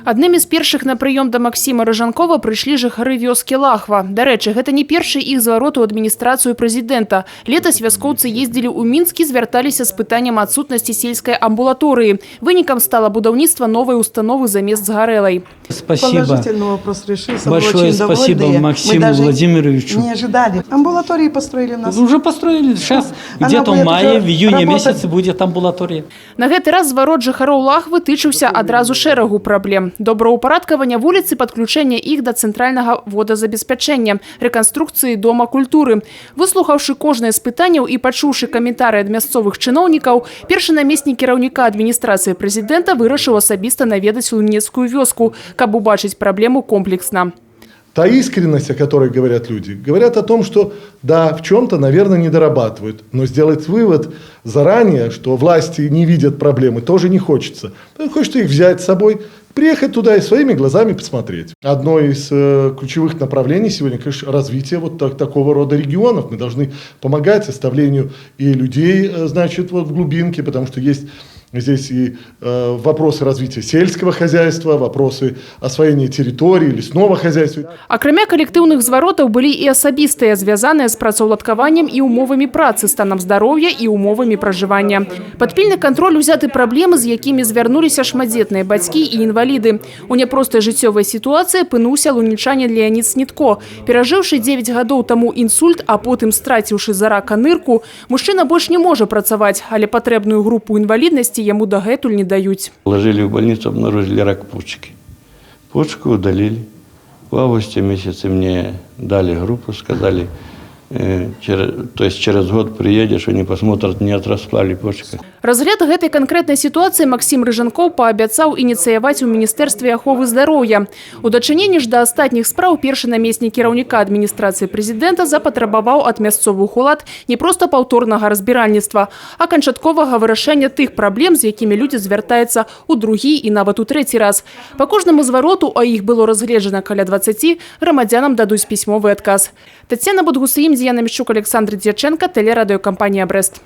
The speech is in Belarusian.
Аднымі з першых на прыём да Максіма Рыжанкова прыйшлі жыхары вёскі Лахва. Дарэчы, гэта не першы іх зварот у адміністрацыю прэзідэнта. Летась вяскоўцы ездзілі ў Мінск і звярталіся з пытаннем адсутнасці сельскай амбулаторыі. Вынікам стала будаўніцтва новай установы замест згарэлай. Спасибо. Положительный вопрос решился. Мы Большое очень спасибо довольны. Максиму Мы даже Владимировичу. не ожидали. Амбулатории построили у нас. Уже построили. Сейчас Она где-то в будет мае, уже в июне работать. месяце будет амбулатория. На гэты раз зварот жыхароў Лахвы тычыўся адразу шэрагу праблем: добраўпарадкавання вуліцы, падключэння іх да цэнтральнага водазабеспячэння, рэканструкцыі дома культуры. Выслухаўшы кожнае з пытанняў і пачуўшы каментары ад мясцовых чыноўнікаў, першы намеснік кіраўніка адміністрацыі прэзідэнта вырашыў асабіста наведаць лунінецкую вёску, каб убачыць праблему комплексна. Та искренность, о которой говорят люди, говорят о том, что да, в чем-то, наверное, не дорабатывают, но сделать вывод заранее, что власти не видят проблемы, тоже не хочется. Хочется их взять с собой, приехать туда и своими глазами посмотреть. Одно из ключевых направлений сегодня, конечно, развитие вот такого рода регионов. Мы должны помогать оставлению и людей, значит, вот в глубинке, потому что есть здесь и вопросы развития сельского хозяйства, вопросы освоения территории, лесного хозяйства. Акрамя калектыўных зваротаў былі і асабістыя, звязаныя з працаўладкаваннем і умовамі працы, станам здароўя і умовамі пражывання. Пад пільны кантроль узяты праблемы, з якімі звярнуліся шматдзетныя бацькі і інваліды. У няпростай жыццёвай сітуацыі апынуўся лунінчанін Леанід Снітко. Перажыўшы 9 гадоў таму інсульт, а потым страціўшы з-за рака нырку, мужчына больш не можа працаваць, але патрэбную групу інваліднасці яму дагэтуль не даюць. Положили в больницу, обнаружили рак почки. Почку удалили. В августе месяце мне дали группу, сказали, то есть через год приедешь, они посмотрят, не отросла ли почка. Разгляд гэтай канкрэтнай сітуацыі Максім Рыжанкоў паабяцаў ініцыяваць у міністэрстве аховы здароўя. У дачыненні ж да астатніх спраў першы намеснік кіраўніка адміністрацыі прэзідэнта запатрабаваў ад мясцовых улад не проста паўторнага разбіральніцтва, а канчатковага вырашэння тых праблем, з якімі людзі звяртаюцца ў другі і нават у трэці раз. Па кожнаму звароту, а іх было разгледжана каля 20, грамадзянам дадуць пісьмовы адказ. Таццяна Будгусаім, Дзіяна Мішчук, Аляксандр Дзячэнка, тэлерадыёкампанія «Брэст».